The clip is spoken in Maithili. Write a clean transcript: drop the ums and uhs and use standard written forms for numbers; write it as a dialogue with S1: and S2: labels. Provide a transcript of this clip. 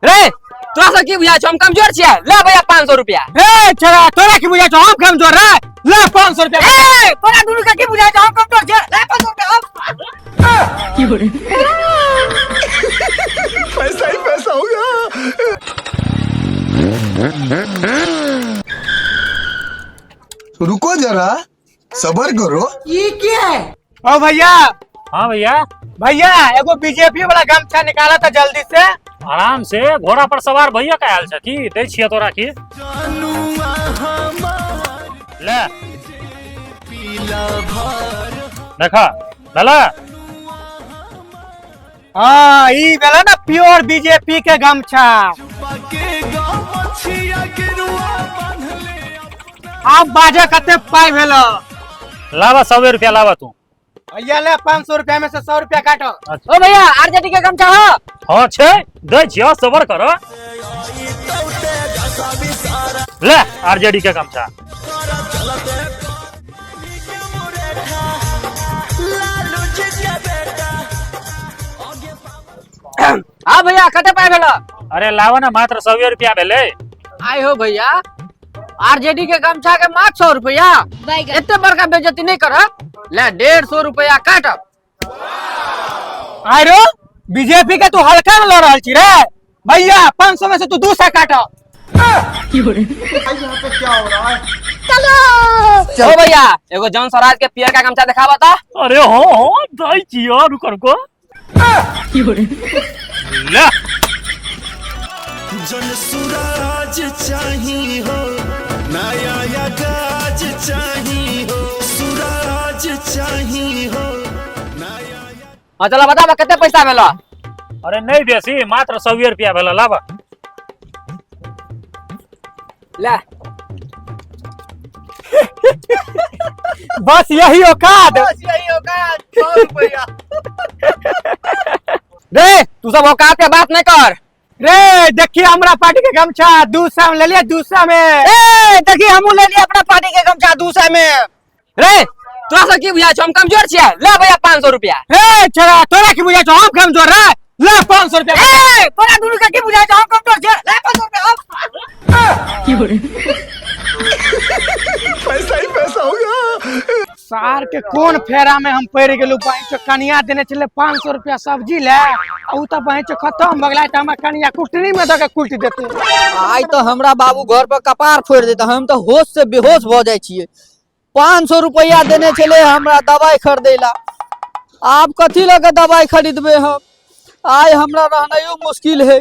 S1: रे तोरा सब की बुझाय छौ, हम कमजोर छियै? ले भैया 500 रुपया।
S2: रे छोरा, तोरा की बुझाय छौ, हम कमजोर? रे ले 500 रुपया।
S1: ए तोरा दुनू के की बुझाय छौ, हम कमजोर छियै? ले 500 रुपया।
S3: पैसा ही पैसा हो गया। रुको जरा, सबर करो।
S2: ओ भैया।
S4: हाँ भैया।
S2: भैया, एगो बीजेपी वाला गमछा निकाला था जल्दी से।
S4: आराम से, घोड़ा पर सवार भैया का आयल छ की दै छियै तोरा की। ले देखा भेला।
S2: हाँ, ई भेला ना प्योर बीजेपी के गमछा। आब बाजे कते पाई भेलो?
S4: लावा 100 रुपया लावा तू।
S2: भैया ले, 500 रुपया में से 100 रुपया काटो।
S1: ओ भैया, आरजेडी के गमछा हो?
S4: हाँ छै, दै छियो, सबर कर। ले आरजेडी के गमछा।
S1: हाँ भैया, कते पाई भेलो?
S4: अरे लावा ना, मात्र 100 रुपया भेलै।
S1: आइ हो भैया, आरजेडी के गमछा के मात्र 100 रुपया? एते बड़का बेइज्जती नहीं करब, ले 150 रुपया काटब।
S2: आरो बीजेपी के तू हल्का में लड़ रहल छी रे। भैया, 500 में से तू 200 काटो।
S1: ओ भैया, एगो जन स्वराज के पियर का गमछा दिखावा ता।
S4: अरे हाँ हाँ, दै छियो, रुको रुको, ले।
S3: जन सुराज चाही हो, नया गाज चाही हो, सुराज चाही हो, नया।
S1: हाँ चलो, बता कते पैसा भेलो?
S4: अरे नहीं बेसी, मात्र 100 रुपया भेल, लावा।
S1: ले।
S2: बस यही औकात?
S1: यही औकात, 100 रुपया। रे तू सब औकात के बात नहीं कर।
S2: रे देखिए, हमरा पार्टी के गमछा 200 में ले लिया, 200 में।
S1: ए देखिए, हमहू ले लिया अपना पार्टी के गमछा 200 में। रे तोरा सब की बुझाय छौ, हम कमजोर छियै? ले भैया 500 रुपया।
S2: रे छोरा, तोरा की बुझाय छौ, हम कमजोर? रे ले 500 रुपया।
S1: ए तोरा दुनू के की बुझाय छौ, हम कमजोर छियै? ले 500 रुपया।
S3: पैसा ही पैसा हो गया।
S2: सार के कोन फेरा में हम पड़ गेलू। बहिं कनिया देने छले 500 रुपया सब्जी ले आ उ त बहिं खत्म भ गेलै, त हमरा कनिया कुटनी में दऽ के कुटि देतै।
S5: आइ तऽ हमरा बाबू घर पर कपार फोड़ि देता, हम तऽ होश से बेहोश भऽ जाइ छियै। 500 रुपैआ देने छलै हमरा दवाइ खरीदै ला, आब कथी लऽ कऽ दवाइ खरीदबै हम? आइ हमरा रहनाइयो मुश्किल है।